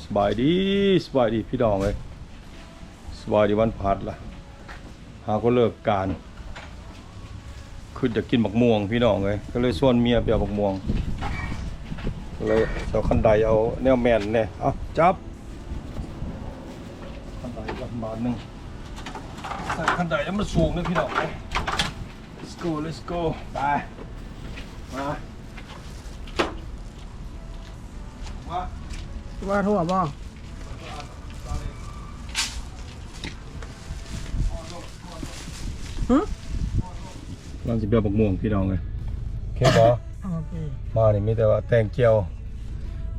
ສະບາຍດີ ສະບາຍດີພີ່ນ້ອງເອີຍ ສະບາຍດີວັນພະຫັດລະ ຫາກໍເລີກການ ຄຶດຢາກກິນໝາກມ່ວງພີ່ນ້ອງເອີຍ ກໍເລີຍຊວນເມຍໄປເອົາໝາກມ່ວງ ກໍເລີຍເອົາຄັນໄດເອົາແນວແມ່ນແດ່ ເອົາຈັບ ຄັນໄດກັນບາດໜຶ່ງ ໃສ່ຄັນໄດແລ້ວມັນສູງເດີພີ່ນ້ອງເອີຍ. Let's go, let's go. ໄປ ມາ ມາ ຊິມາທົ່ວບໍ່? ຫຶ? ກຳລັງຊິໄປເອົາໝາກມ່ວງພີ່ນ້ອງເອີຍ ໂອເຄບໍ່? ໂອເຄ ມານີ້ມີແຕ່ວ່າແຕ່ງກ່ຽວ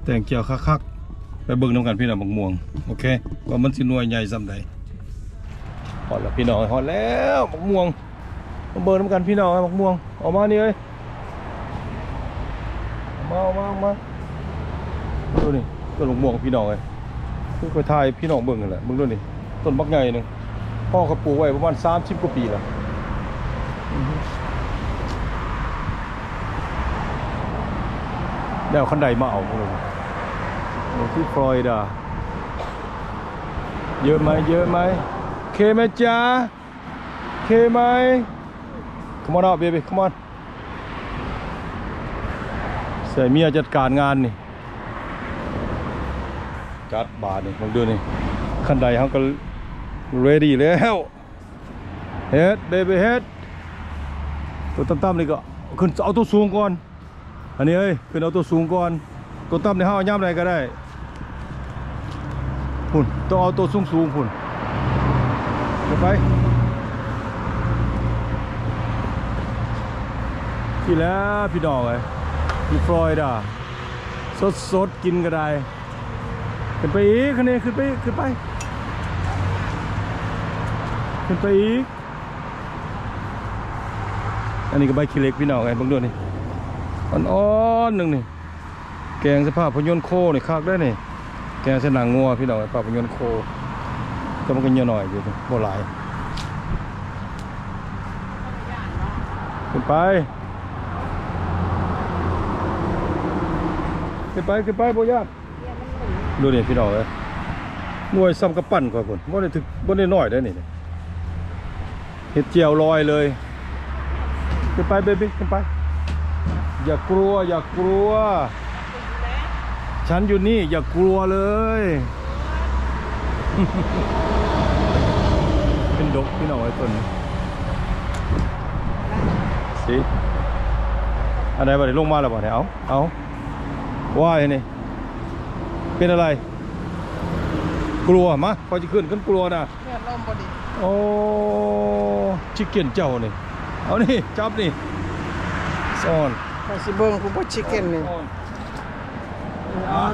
ແຕ່ງກ່ຽວຄັກໆ ໄປເບິ່ງນຳກັນພີ່ນ້ອງ ໝາກມ່ວງ ໂອເຄ ວ່າມັນຊິໜ່ວຍໃຫຍ່ສ່ຳໃດ. ຮອດແລ້ວພີ່ນ້ອງ ຮອດແລ້ວ ໝາກມ່ວງ ມາເບິ່ງນຳກັນພີ່ນ້ອງ ໝາກມ່ວງ ອອກມານີ້ເອີຍ ອອກມາ ອອກມາ ອອກມາ ເບິ່ງດູນີ້ ຕົ້ນໝາກມ່ວງພີ່ນ້ອງເອີຍ ຄືຂ້ອຍຖ່າຍໃຫ້ພີ່ນ້ອງເບິ່ງຫັ້ນແຫຼະ ເບິ່ງດູນີ້ ຕົ້ນບັກໃຫຍ່ໜຶ່ງ ພໍ່ຂ້ອຍປູກໄວ້ປະມານສາມສິບກວ່າປີແລ້ວ ແລ້ວຄັນໄດມາເອົາ ເອີ ທີ່ຟລໍຣິດາ ເຍອະໄໝ ເຍອະໄໝ ໂອເຄໄໝຈ໋າ? ໂອເຄໄໝ? Come on out, baby, come on. ໃສ່ເມຍຈັດການງານນີ້ ຈັດບາດນີ້ ເບິ່ງດູນີ້ ຄັນໄດເຮົາກໍ ready ແລ້ວ ເຮັດ baby ເຮັດ ຕົວຕ່ຳໆນີ້ກໍຂຶ້ນ ເອົາຕົວສູງກ່ອນ. ອັນນີ້ເອີຍ ຂຶ້ນເອົາຕົວສູງກ່ອນ ຕົວຕ່ຳນີ້ເຮົາເອົາຍາມໃດກໍໄດ້ ພຸ້ນ ຕ້ອງເອົາຕົວສູງໆພຸ້ນ ຂຶ້ນໄປ ທີ່ແລ້ວພີ່ນ້ອງເອີຍ ຢູ່ຟລໍຣິດາ ສົດໆ ກິນກໍໄດ້ ຂຶ້ນໄປອີກ ອັນນີ້ ຂຶ້ນໄປ ຂຶ້ນໄປ ຂຶ້ນໄປອີກ. ອັນນີ້ກໍໃບຂີ້ເຫຼັກພີ່ນ້ອງເອີຍ ເບິ່ງດູນີ້ ອ່ອນໆ ໜຶ່ງນີ້ ແກງໃສ່ພາບພະຍົນໂຄນີ້ຄັກເດ້ນີ້ ແກງໃສ່ໜັງງົວພີ່ນ້ອງເອີຍ ພາບພະຍົນໂຄ ແຕ່ມັນກໍຍັງໜ້ອຍຢູ່ ບໍ່ຫຼາຍ ຂຶ້ນໄປ ຂຶ້ນໄປ ຂຶ້ນໄປ ບໍ່ຢ້ານ. ດູນີ້ພີ່ນ້ອງເອີຍ ໜ່ວຍສ່ຳກຳປັ້ນຂ້ອຍພຸ້ນ ບໍ່ໄດ້ຖືກ ບໍ່ໄດ້ນ້ອຍເດ້ນີ້ ເຮັດແຈ່ວລອຍເລີຍ ຂຶ້ນໄປ ເບບີ້ ຂຶ້ນໄປ ຢ່າກົວ ຢ່າກົວ ສັນຢູ່ນີ້ ຢ່າກົວເລີຍ ເປັນດົກພີ່ນ້ອງເອີຍ ຕົ້ນນີ້ ຊິ ອັນໃດບັດນີ້ ລົງມາແລ້ວບໍ່ນີ້ ເອົາ ເອົາ ວ້າຍ ນີ້ ເປັນອະໄລ? ກົວ ມາ ຂ້ອຍຊິຂຶ້ນ ຄັນກົວນະ ແດດລົມບໍ່ດີ ໂອ້ ຊິກເກັນເຈົ້ານີ້ ເອົານີ້ ຈັບນີ້ ສອນ ຂ້ອຍຊິເບິ່ງຜູ້ບໍ່ຊິກເກັນນີ້ ສອນ ອ່າ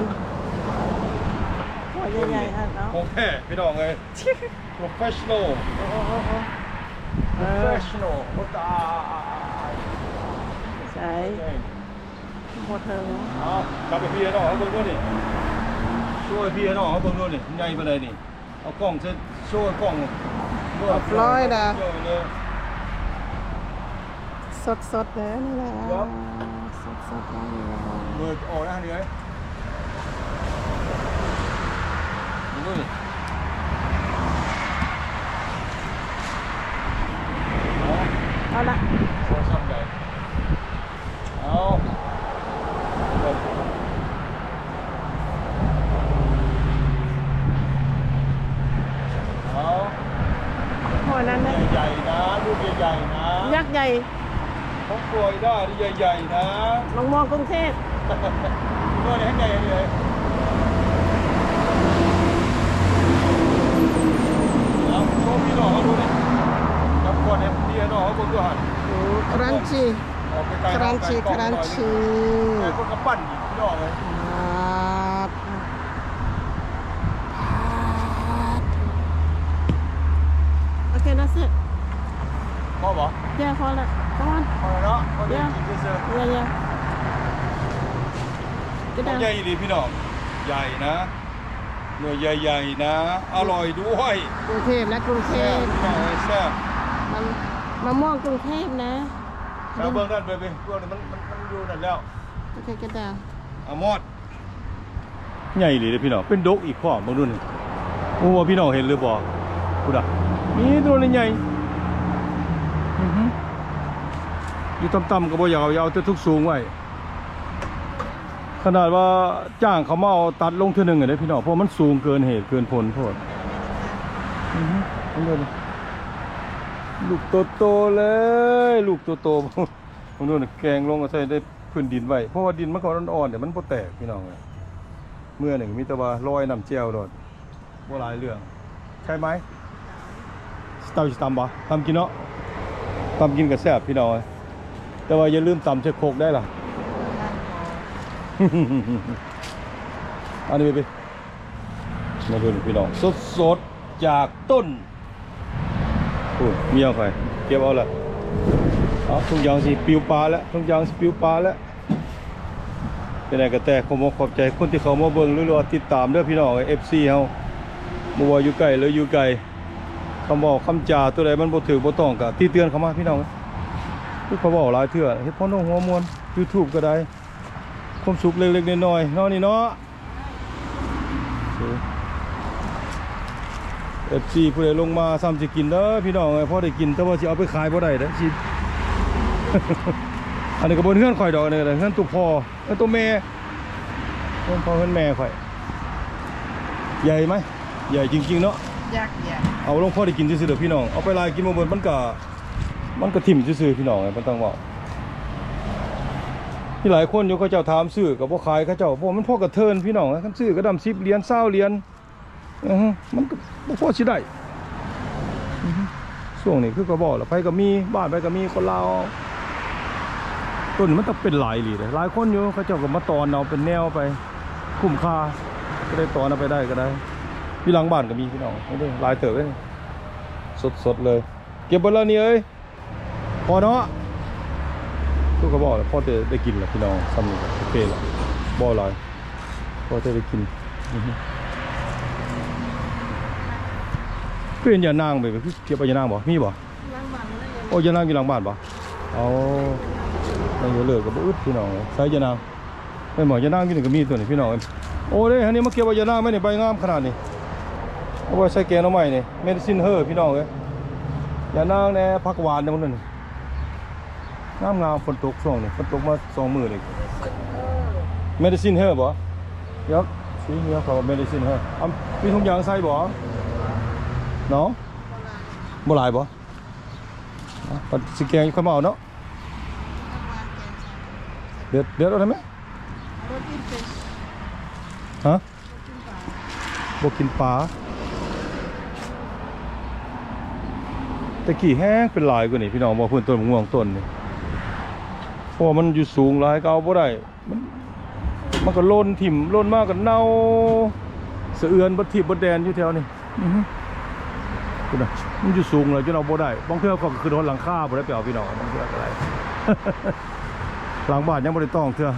ໂອ້ຍ ໃຫຍ່ໆ ຫັ້ນເນາະ ຂອງແທ້ພີ່ນ້ອງເອີຍ professional ໂອ້ໆໆ professional ໂອ້ຕາຍ ໃສ? ບໍ່ເຖິງ ເອົາ ຈັບໃຫ້ພີ່ໃຫ້ນ້ອງເຮົາເບິ່ງດູນີ້ ໂຊໃຫ້ພີ່ໃຫ້ນ້ອງເຮົາເບິ່ງດູນີ້ ມັນໃຫຍ່ປານໃດນີ້ ເອົາກ້ອງໃສ່ ໂຊໃຫ້ກ້ອງ ເອົາຟລໍຣິດາ ເອີ ເລີຍ ສົດໆ ເດີນີ້ນະ ສົດໆ ເລີຍ ເລີຍ ອອກແລ້ວນີ້ເອີຍ ເບິ່ງດູນີ້ ເອົາລະ ໂຊຊ່ຳໃດ ເອົາ ເອົາ ໂອ້ ນັ້ນນະ ໃຫຍ່ໆ ນະ ລູກໃຫຍ່ໆ ນະ ຍັກໃຫຍ່ ຂອງຟລໍຣິດານີ້ໃຫຍ່ໆ ນະ ໝາກມ່ວງກຸງເທບ ໜ່ວຍໃຫຍ່ເລີຍ ເອົາ ໂຊພີ່ນ້ອງເຮົາດູນີ້ ຈັບກ່ອນໃຫ້ພີ່ໃຫ້ນ້ອງເຮົາເບິ່ງດູຫັ້ນ ໂອ້ ຄຣັນຊີ ອອກໄກໆ ຄຣັນຊີ ເນາະ ຄຣັນຊີ ແມ່ນຄົນກະປັ່ນອີກພີ່ນ້ອງເອີຍ ໂອເຄ that's it ພໍບໍ່? Yeah ພໍແລ້ວ come on ພໍແລ້ວເນາະ ພໍໄດ້ກິນຊື່ໆ yeah yeah ໜ່ວຍໃຫຍ່ອີ່ຫຼີພີ່ນ້ອງ ໃຫຍ່ນະ ໜ່ວຍໃຫຍ່ໆ ນະ ອະລ່ອຍດ້ວຍ ກຸງເທບນະ ກຸງເທບ ແຊບພີ່ນ້ອງເອີຍ ແຊບ ມະ ມະມ່ວງກຸງເທບນະ ເບິ່ງນັ້ນ ເບິ່ງ ພວກນີ້ມັນ ມັນ ມັນຢູ່ນັ້ນແລ້ວ ໂອເຄ ເກັດດາວ ອາມອດ ໃຫຍ່ອີ່ຫຼີເດ້ພີ່ນ້ອງ ເປັນດົກອີກພ້ອມ ເບິ່ງດູນີ້. ບໍ່ຮູ້ວ່າພີ່ນ້ອງເຫັນຫຼືບໍ່ ພຸ້ນນະ ມີຕົວໃຫຍ່. ອືຮຶ ຢູ່ຕ່ຳໆກໍບໍ່ຢາກເອົາ ຢາກເອົາແຕ່ທຸກສູງໄວ້. ຂະໜາດວ່າຈ້າງເຂົາມາເອົາຕັດລົງເທື່ອໜຶ່ງເດ້ພີ່ນ້ອງ ເພາະມັນສູງເກີນເຫດເກີນຜົນໂພດ. ອືຮຶ ເບິ່ງດູນີ້ ລູກໂຕໆເລີຍ ລູກໂຕໆ. ເບິ່ງດູນີ້ ແກງລົງກໍໃສ່ໄດ້ພື້ນດິນໄວ້ ເພາະວ່າດິນມັນກໍອ່ອນໆ ແຕ່ມັນບໍ່ແຕກພີ່ນ້ອງເອີຍ. ເມື່ອນີ້ມີແຕ່ວ່າລອຍນ້ຳແຈ່ວໂລດ ບໍ່ຫຼາຍເລື່ອງ. ໃຊ່ໄໝ? ເຈົ້າຊິຕຳບໍ່? ຕຳກິນເນາະ ຕຳກິນກໍແຊບພີ່ນ້ອງເອີຍ ແຕ່ວ່າຢ່າລືມຕຳໃສ່ຄົກໄດ້ລະ. ອັນນີ້ເປັນ ມາເບິ່ງພີ່ນ້ອງ ສົດໆຈາກຕົ້ນ. ໂອ້ຍ ເມຍຂ້ອຍເກັບເອົາລະ. ເອົາ ທຸກຢ່າງຊິປິວປາແລ້ວ ທຸກຢ່າງຊິປິວປາແລ້ວ. ເປັນໃດກໍແຕ່ ຂໍຂອບອົກຂອບໃຈຄົນທີ່ເຂົ້າມາເບິ່ງ ຫຼືວ່າຕິດຕາມເດີພີ່ນ້ອງເອີຍ ເອັຟຊີເຮົາ ບໍ່ວ່າຢູ່ໃກ້ ຫຼືຢູ່ໄກ. ຄຳເວົ້າຄຳຈາຕົວໃດມັນບໍ່ຖືກບໍ່ຕ້ອງ ກໍຕິເຕືອນເຂົ້າມາພີ່ນ້ອງ. ຄືຂ້ອຍເວົ້າຫຼາຍເທື່ອ ເຮັດພໍໜູຫົວມ່ວນ ຢູທູບກໍໄດ້ ຄວາມສຸກເລັກໆນ້ອຍໆເນາະ ນີ້ເນາະ. ເອັຟຊີຜູ້ໃດລົງມາຊ້ຳຊິກິນເດີພີ່ນ້ອງເອີຍ ພໍໄດ້ກິນ ແຕ່ວ່າຊິເອົາໄປຂາຍບໍ່ໄດ້ເດີ ຊິ ອັນນີ້ກໍບໍ່ແມ່ນເຮືອນຂ້ອຍດອກ ອັນນີ້ກໍເຮືອນຕົວພໍ່ ເຮືອນຕົວແມ່ ເຮືອນພໍ່ເຮືອນແມ່ຂ້ອຍ. ໃຫຍ່ໄໝ? ໃຫຍ່ຈິງໆເນາະ ຍັກໃຫຍ່ ເອົາລົງພໍໄດ້ກິນຊື່ໆເດີພີ່ນ້ອງ ເອົາໄປຫຼາຍກິນບໍ່ເບິດ ມັນກະ ມັນກະຖິ້ມຊື່ໆພີ່ນ້ອງເອີຍ ບໍ່ຕ້ອງເວົ້າ. ມີຫຼາຍຄົນຢູ່ ເຂົາເຈົ້າຖາມຊື້ກໍບໍ່ຂາຍເຂົາເຈົ້າ ເພາະມັນພໍກະເທີນພີ່ນ້ອງເອີຍ ຄັນຊື້ກໍດຳສິບຫຼຽນ ຊາວຫຼຽນ ເອີ ມັນກໍບໍ່ພໍຊິໄດ້. ຊ່ວງນີ້ຄືກໍບອກລະ ໃຜກໍມີ ບ້ານໃຜກໍມີ ຄົນລາວ ຕົ້ນນີ້ມັນຕ້ອງເປັນຫຼາຍອີ່ຫຼີເດ້ ຫຼາຍຄົນຢູ່ ເຂົາເຈົ້າກໍມາຕອນເອົາເປັນແນວໄປ ຄຸ້ມຄ່າ ກໍໄດ້ຕອນເອົາໄປໄດ້ກໍໄດ້. ຢູ່ຫຼັງບ້ານກໍມີພີ່ນ້ອງ ເບິ່ງເດີ ຫຼາຍເຕີບເດ້ ສົດໆເລີຍ. ເກັບເບິດແລ້ວນີ້ເອີຍ ພໍເນາະ ຄືກໍບອກແຫຼະ ພໍແຕ່ໄດ້ກິນແຫຼະພີ່ນ້ອງ ຊ່ຳນີ້ກໍໂອເຄແລ້ວ ບໍ່ຫຼາຍ ພໍແຕ່ໄດ້ກິນ. ອືຮຶ ເປັນຢານາງ ແບບຄືເກັບເອົາຢານາງບໍ່ ມີບໍ່? ໂອ້ ຢານາງຢູ່ຫຼັງບ້ານບໍ່? ເອົາ ຍັງຢູ່ເລີກກໍບໍ່ອຶດພີ່ນ້ອງ. ໃສ່ຢານາງ ແມ່ນບໍ່? ຢານາງຢູ່ນີ້ກໍມີຕົວນີ້ພີ່ນ້ອງເອີຍ. ໂອ້ເດ້ ອັນນີ້ມາເກັບເອົາຢານາງແມ່ນນີ້ ໃບງາມຂະໜາດນີ້ ເອົາໄວ້ໃສ່ແກງໜໍ່ໄມ້ນີ້ medicine herb ພີ່ນ້ອງເອີຍ. ຢານາງແດ່ ຜັກຫວານແດ່ ໝົດນັ້ນ ງາມໆ. ຝົນຕົກຊ່ວງນີ້ ຝົນຕົກມາສອງມື້ນີ້ medicine herb ບໍ່? ດຽວ ສີເຫືອເຂົາ medicine herb ເອົາ ມີຖົງຢາງໃສ່ບໍ່? ເນາະ ບໍ່ຫຼາຍບໍ່? ເອົາ ຊິແກງຄ່ອຍມາເອົາເນາະ. ເດັດ ເດັດເອົາໄດ້ໄໝ? ຮະ? ບໍ່ກິນປາ ແຕ່ກີ້ແຮງເປັນຫຼາຍກວ່ານີ້ພີ່ນ້ອງ ບໍ່ ພຸ້ນຕົ້ນໝາກມ່ວງຕົ້ນນີ້ ເພາະວ່າມັນຢູ່ສູງຫຼາຍກໍເອົາບໍ່ໄດ້ ມັນ ມັນກໍຫຼົ່ນຖິ້ມ ຫຼົ່ນມາກໍເນົ່າ ສະເອືອນເບິດທິດເບິດແດນຢູ່ແຖວນີ້. ອືຮຶ ພຸ້ນນະ ມັນຢູ່ສູງແລ້ວຈົນເອົາບໍ່ໄດ້ ບາງເທື່ອຂ້ອຍກໍຂຶ້ນຮອດຫຼັງຄາພຸ້ນໄດ໋ ໄປເອົາພີ່ນ້ອງ ບາງເທື່ອກໍໄດ້ ຫຼັງບ້ານຍັງບໍ່ໄດ້ຕ້ອງເທື່ອ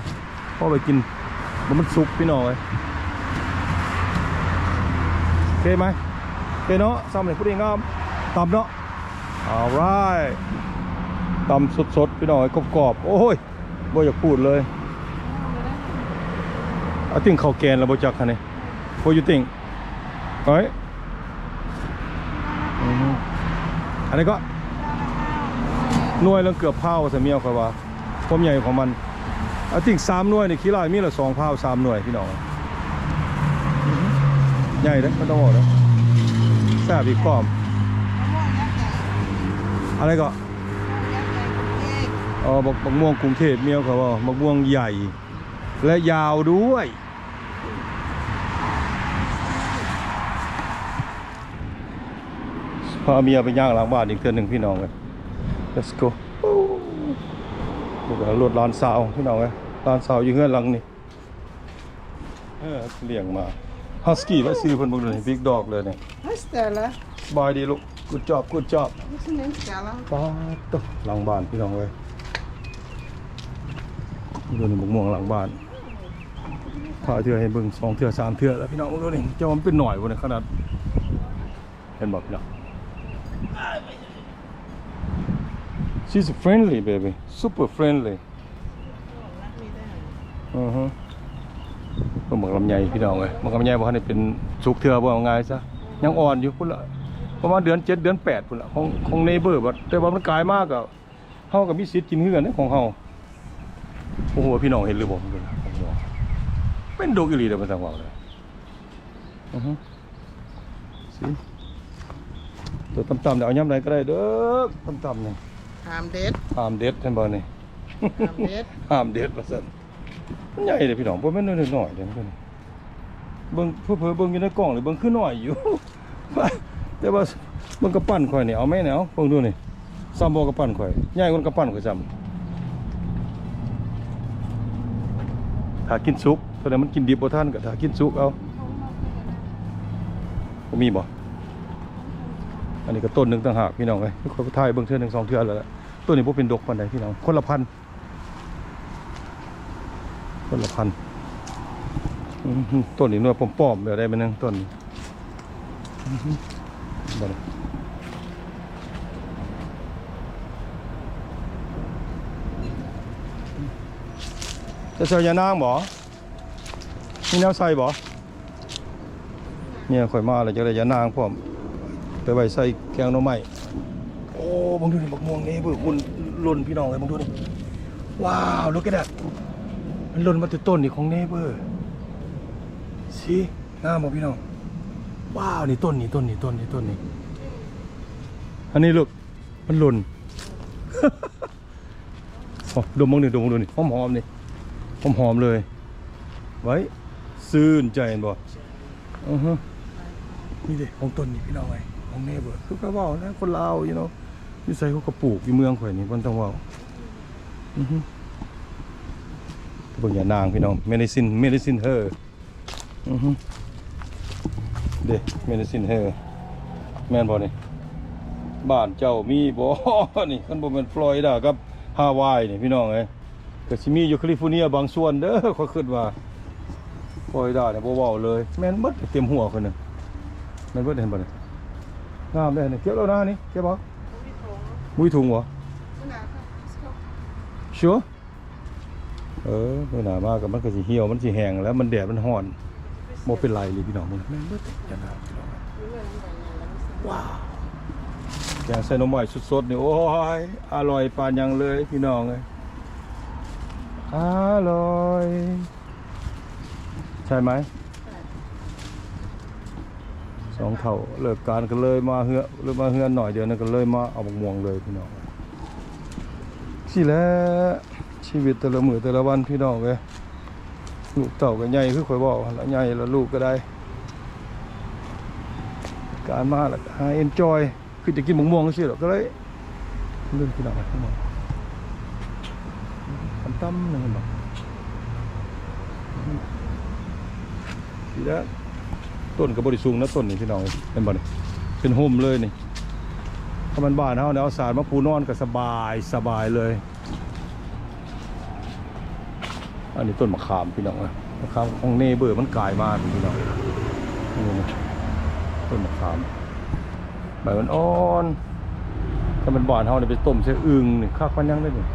ພໍໄປກິນ ແລ້ວມັນສຸກພີ່ນ້ອງເອີຍ. ໂອເຄໄໝ? ໂອເຄເນາະ ຊ່ຳນີ້ພໍດີງາມ ຕຳເນາະ. Alright ຕຳສົດໆ ພີ່ນ້ອງເອີຍ ກອບໆ ໂອ້ຍ ບໍ່ຢາກພູດເລີຍ. I think ເຂົ້າແກນແລ້ວບໍ່ຈັກຫັ້ນນີ້ What you think? ເອີຍ ອືຮຶ ອັນນີ້ກໍໜ່ວຍລະເກືອບພາວ ວ່າຊັ້ນ ເມຍຂ້ອຍວ່າ ຄວາມໃຫຍ່ຂອງມັນ. I think ສາມໜ່ວຍນີ້ ຂີ້ຫຼ້າຍມີລະສອງພາວ ສາມໜ່ວຍ ພີ່ນ້ອງ. ໃຫຍ່ເດ້ ບໍ່ຕ້ອງເວົ້າເດ້ ແຊບອີກພ້ອມ. ອັນນີ້ກໍ ເອີ ບັກ ບັກມ່ວງກຸງເທບ ເມຍຂ້ອຍເວົ້າ ບັກມ່ວງໃຫຍ່ ແລະ ຍາວດ້ວຍ. ພາເມຍໄປຍ່າງຫຼັງບ້ານອີກເທື່ອໜຶ່ງ ພີ່ນ້ອງເອີຍ. Let's go. ລົດຫຼານສາວ ພີ່ນ້ອງເອີຍ ຫຼານສາວຢູ່ເຮືອນຫຼັງນີ້. ເອີ ລ້ຽງມາ Husky ແລ້ວ ຊື່ເພິ່ນເບິ່ງດູນີ້ Big Dog ເລີຍນີ້. Hi Stella. ສະບາຍດີລູກ Good job, good job. What's your name, Stella? ປາດໂທ້ ຫຼັງບ້ານ ພີ່ນ້ອງເອີຍ ເບິ່ງບັກມ່ວງຫຼັງບ້ານ. ພາເທື່ອໃຫ້ເບິ່ງສອງເທື່ອສາມເທື່ອແລ້ວ ພີ່ນ້ອງເບິ່ງດູນີ້ ເຈົ້າວ່າມັນເປັນໜ້ອຍບໍ່ນີ້ ຂະໜາດ ເຫັນບໍ່ ພີ່ນ້ອງ? She's friendly, baby. Super friendly. ອືຮຶ ໂອ ບັກລຳໄຍພີ່ນ້ອງເອີຍ ບັກລຳໄຍບໍ່ທັນໄດ້ເປັນສຸກເທື່ອ ເວົ້າງ່າຍຊະ ຍັງອ່ອນຢູ່ພຸ້ນລະ ປະມານເດືອນເຈັດເດືອນແປດພຸ້ນລະ ຂອງ ຂອງເນເບີ ແຕ່ວ່າມັນກາຍມາກໍ ເຮົາກໍມີສິດກິນຄືກັນເດ້ຂອງເຮົາ. ບໍ່ຮູ້ວ່າພີ່ນ້ອງເຫັນຫຼືບໍ່ ເປັນດົກອີ່ຫຼີເດ້ ບໍ່ຕ້ອງເວົ້າເລີຍ. ອືຮຶ ຊິ ໂຕຕ່ຳໆ ເອົາຍາມໃດກໍໄດ້ເດີ ຕ່ຳໆ ນີ້ ຫ້າມເດັດ ຫ້າມເດັດ ເຫັນບໍ່ນີ້ ຫ້າມເດັດ ຫ້າມເດັດວ່າຊັ້ນ. ມັນໃຫຍ່ເດ້ພີ່ນ້ອງ ບໍ່ແມ່ນນ້ອຍໆເດ້ ເບິ່ງ ເຜີໆເບິ່ງຢູ່ໃນກ້ອງນີ້ ເບິ່ງຄືນ້ອຍຢູ່ ແຕ່ວ່າເບິ່ງກຳປັ້ນຂ້ອຍນີ້ ເອົາແມ່ນແນວ ເບິ່ງດູນີ້ ສ່ຳບໍ່ກຳປັ້ນຂ້ອຍ ໃຫຍ່ກວ່າກຳປັ້ນຂ້ອຍຊ້ຳ. ຖ້າກິນສຸກ ເທົ່າໃດມັນກິນດິບບໍ່ທັນ ກໍຖ້າກິນສຸກເອົາ. ບໍ່ມີບໍ່? ອັນນີ້ກໍຕົ້ນໜຶ່ງຕ່າງຫາກພີ່ນ້ອງເອີຍ ຂ້ອຍກໍຖ່າຍເບິ່ງເທື່ອໜຶ່ງສອງເທື່ອແລ້ວແຫຼະ. ຕົ້ນນີ້ບໍ່ເປັນດົກປານໃດພີ່ນ້ອງ ຄົນລະພັນ ຄົນລະພັນ. ອືມ ຕົ້ນນີ້ໜ່ວຍປ້ອມໆ ແບບໃດແມ່ນໜຶ່ງຕົ້ນນີ້. ອືມ ຈະໃສ່ຢານາງບໍ່? ມີແນວໃສ່ບໍ່? ເມຍຂ້ອຍມາແລ້ວ ຢາກໄດ້ຢານາງພ້ອມ ໄປໄວ້ໃສ່ແກງໜໍ່ໄມ້. ໂອ້ ເບິ່ງດູນີ້ ບັກມ່ວງເນເບີ ຄົນຫຼົ່ນພີ່ນ້ອງເອີຍ ເບິ່ງດູນີ້. ວ້າວ look at that ມັນຫຼົ່ນມາແຕ່ຕົ້ນນີ້ຂອງເນເບີ ຊິ ງາມບໍ່ພີ່ນ້ອງ? ວ້າວ ນີ້ຕົ້ນນີ້ ຕົ້ນນີ້ ຕົ້ນນີ້ ຕົ້ນນີ້ ອັນນີ້ look ມັນຫຼົ່ນ. ໂອ້ ດົມເບິ່ງນີ້ ດົມເບິ່ງດູນີ້ ຫອມໆ ນີ້ ຫອມໆ ເລີຍ ໄວ້ຊື່ນໃຈ ເຫັນບໍ່? ອືຮຶ ນີ້ເດ້ ຂອງຕົ້ນນີ້ພີ່ນ້ອງເອີຍ ຂອງເນເບີ ຄືຂ້ອຍເວົ້ານະ ຄົນລາວ you know ຢູ່ໃສເຂົາກໍປູກ ຢູ່ເມືອງຂ້ອຍນີ້ ບໍ່ຕ້ອງເວົ້າ. ອືຮຶ ເບິ່ງຢານາງພີ່ນ້ອງ medicine medicine herb. ອືຮຶ ເດ້ medicine herb ແມ່ນບໍ່ນີ້? ບ້ານເຈົ້າມີບໍ່ນີ້? ຄັນບໍ່ແມ່ນຟລໍຣິດາກັບຮາວາຍນີ້ພີ່ນ້ອງເອີຍ ກໍຊິມີຢູ່ຄາລິຟໍເນຍບາງສ່ວນເດີ ຂ້ອຍຄິດວ່າຟລໍຣິດານີ້ບໍ່ເວົ້າເລີຍ. ແມ່ນເບິດ ເຕັມຫົວຄົນໜຶ່ງ ແມ່ນເບິດ ເຫັນບໍ່ນີ້? ງາມເດ້ນີ້ ເກັບແລ້ວນະນີ້ ເກັບບໍ່? ບໍ່ມີຖົງບໍ່? Sure. ເອີ ມື້ໜ້າມາກໍມັນກໍຊິຫ່ຽວ ມັນຊິແຫ້ງແລ້ວ ມັນແດດມັນຮ້ອນ ບໍ່ເປັນໄລເລີຍພີ່ນ້ອງ. ເບິ່ງ ແມ່ນເບິດຈັງນະພີ່ນ້ອງ. ວ້າວ ແກງໃສ່ໜໍ່ໄມ້ສົດໆ ນີ້ ໂອ້ຍ ອະລ່ອຍປານຫຍັງເລີຍພີ່ນ້ອງເອີຍ ອະລ່ອຍ ໃຊ່ໄໝ? ສອງເຖົ້າເລີກການກໍເລີຍມາເຮືອນ ເລີຍມາເຮືອນໜ້ອຍດຽວນັ້ນ ກໍເລີຍມາເອົາບັກມ່ວງເລີຍພີ່ນ້ອງ. ຊີ້ແຫຼະ ຊີວິດແຕ່ລະມື້ແຕ່ລະວັນພີ່ນ້ອງເອີຍ ລູກເຕົ້າກໍໃຫຍ່ຄືຂ້ອຍເວົ້າຫັ້ນລະ ໃຫຍ່ແລ້ວລູກກໍໄດ້ ການມາແລ້ວກໍຫາ enjoy ຄືຈະກິນບັກມ່ວງຊື່ໆດອກ ກໍເລີຍເບິ່ງພີ່ນ້ອງ ຕ່ຳໆ ໜຶ່ງເຫັນບໍ່? ນີ້ແຫຼະ ຕົ້ນກໍບໍ່ໄດ້ສູງນະ ຕົ້ນນີ້ພີ່ນ້ອງ ເຫັນບໍ່ນີ້? ເປັນຮົ່ມເລີຍນີ້. ຖ້າແມ່ນບ້ານເຮົານີ້ ເອົາສານມາປູນອນກໍສະບາຍ ສະບາຍເລີຍ. ອັນນີ້ຕົ້ນມະຂາມພີ່ນ້ອງເອີຍ ມະຂາມຂອງເນເບີ ມັນກາຍມາພີ່ນ້ອງ ນີ້ ຕົ້ນມະຂາມ ໃບມັນອ່ອນ. ຖ້າແມ່ນບ້ານເຮົານີ້ໄປຕົ້ມໃສ່ອຶ່ງນີ້ ຄັກປານຫຍັງເດ້ນີ້.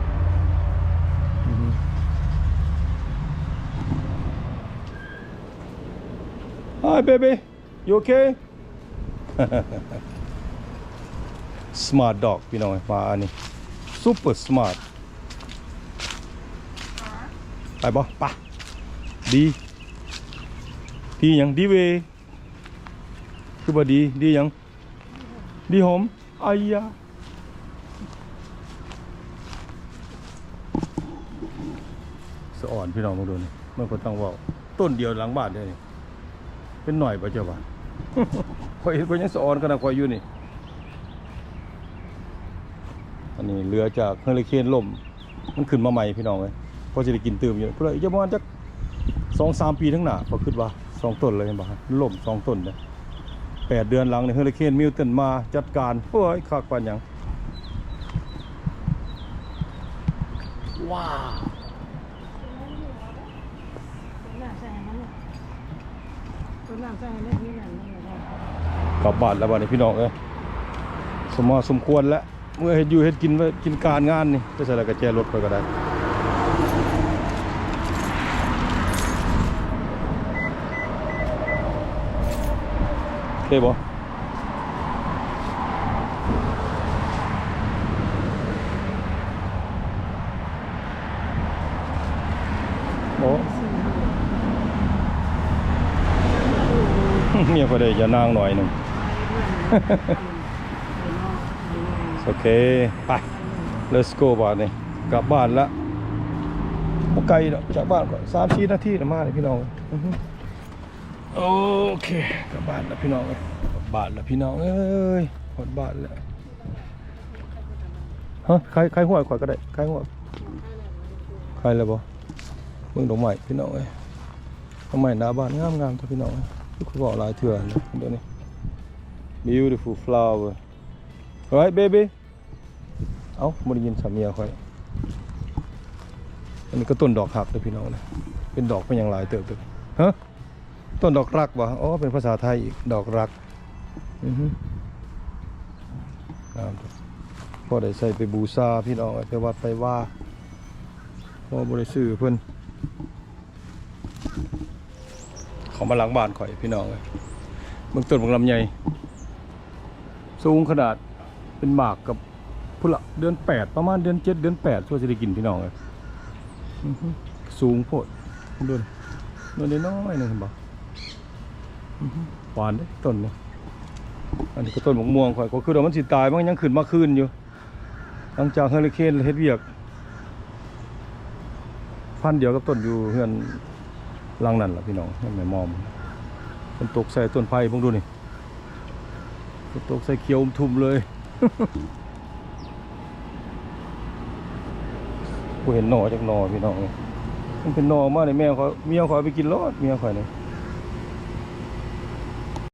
Hi baby, you okay? Smart dog ພີ່ນ້ອງເອີຍ ໝາອັນນີ້ super smart. ໄປບໍ່? ໄປ. ດີ ດີຫຍັງ? ດີເວ ຄືວ່າດີ ດີຫຍັງ? ດີຫົມ. ໄອຢາ ສະອອນພີ່ນ້ອງ ເບິ່ງດູນີ້ ມັນກໍຕ້ອງເວົ້າ ຕົ້ນດຽວຫຼັງບ້ານເດ້ນີ້ ເປັນໜ້ອຍບໍ່ເຈົ້າວ່າ? ຂ້ອຍເຫັນຂ້ອຍຍັງສະອອນຂະໜາດຂ້ອຍຢູ່ນີ້. ອັນນີ້ເຫຼືອຈາກເຮີລິເຄນລົ້ມ ມັນຂຶ້ນມາໃໝ່ພີ່ນ້ອງເອີຍ ພໍຊິໄດ້ກິນຕື່ມຢູ່ ພຸ້ນລະ ອີກຈັກປະມານຈັກສອງສາມປີຂ້າງໜ້າ ຂ້ອຍຄິດວ່າສອງຕົ້ນເລີຍ ເຫັນບໍ່? ມັນລົ້ມສອງຕົ້ນເດ້ ແປດເດືອນຫຼັງນີ້ ເຮີລິເຄນມິວຕັນມາຈັດການ ໂອ້ຍ ຄັກປານຫຍັງ. ວ້າວ ກັບບ້ານແລ້ວບັດນີ້ພີ່ນ້ອງເອີຍ ສົມມາສົມຄວນແລ້ວ ເມື່ອເຮັດຢູ່ເຮັດກິນໄວ້ ກິນການງານນີ້ ໄປໃສລະກະແຈລົດຂ້ອຍກໍໄດ້. ເດ້ບໍ່? ໂອ້ ເມຍຂ້ອຍໄດ້ຢານາງໜ້ອຍໜຶ່ງ. ໂອເຄ ໄປ let's go ບາດນີ້ ກັບບ້ານລະ. ບໍ່ໄກດອກ ຈາກບ້ານຂ້ອຍ ສາມສີ່ນາທີລະມາເລີຍ ພີ່ນ້ອງ. ໂອເຄ ກັບບ້ານລະພີ່ນ້ອງເອີຍ ຮອດບ້ານລະພີ່ນ້ອງເອີຍ ຮອດບ້ານລະ. ຮະ ໄຄ ໄຄຮວດຂ້ອຍກໍໄດ້ ໄຄຮວດ ໄຄແລ້ວບໍ່? ເບິ່ງດອກໄມ້ພີ່ນ້ອງເອີຍ ດອກໄມ້ໜ້າບ້ານງາມໆ ເດີພີ່ນ້ອງເອີຍ. ຄືຂ້ອຍເວົ້າຫຼາຍເທື່ອແລ້ວ ດຽວນີ້ beautiful flower right baby. ເອົ້າ ບໍ່ໄດ້ຍິນສຳເນຍງຂ້ອຍ. ອັນນີ້ກໍຕົ້ນດອກຮັກເດີພີ່ນ້ອງເອີຍ ເປັນດອກເປັນຫຍັງຫຼາຍເຕີບເດີ. ຮະ ຕົ້ນດອກຮັກບໍ່? ອໍ ເປັນພາສາໄທອີກ ດອກຮັກ. ອືຮຶ ງາມ ພໍໄດ້ໃສ່ໄປບູຊາພີ່ນ້ອງເອີຍ ໄປວັດໄປວາ ພໍບໍ່ໄດ້ຊື້ເພິ່ນ. ເຂົ້າມາຫຼັງບ້ານຂ້ອຍພີ່ນ້ອງເອີຍ ເບິ່ງຕົ້ນບັກລຳໄຍ ສູງຂະໜາດ ເປັນໝາກກັບພຸ້ນລະ ເດືອນແປດ ປະມານເດືອນເຈັດ ເດືອນແປດ ຊົ່ວຊິໄດ້ກິນພີ່ນ້ອງເອີຍ. ອືຮຶ ສູງໂພດ ເບິ່ງ ໜ່ວຍນ້ອຍໆ ໜຶ່ງ ເຫັນບໍ່? ອືຮຶ ຫວານເດ້ຕົ້ນນີ້. ອັນນີ້ກໍຕົ້ນບັກມ່ວງຂ້ອຍ ຂ້ອຍຄິດວ່າມັນຊິຕາຍ ມັນຍັງຂຶ້ນມາຄືນຢູ່. ຫຼັງຈາກເຮີຣິເຄນເຮັດວຽກ ພັນດຽວກັບຕົ້ນຢູ່ເຮືອນຫຼັງນັ້ນລະພີ່ນ້ອງ ເຮືອນແມ່ໝອມ. ຝົນຕົກໃສ່ຕົ້ນໄຜ່ເບິ່ງດູນີ້ ຝົນຕົກໃສ່ຂຽວອຸ້ມທຸ່ມເລີຍ. ບໍ່ເຫັນໜໍ່ຈັກໜໍ່ພີ່ນ້ອງເອີຍ ມັນເປັນໜໍ່ອອກມານີ້ ແມ່ຂ້ອຍ ເມຍຂ້ອຍເອົາໄປກິນໂລດ ເມຍຂ້ອຍນີ້.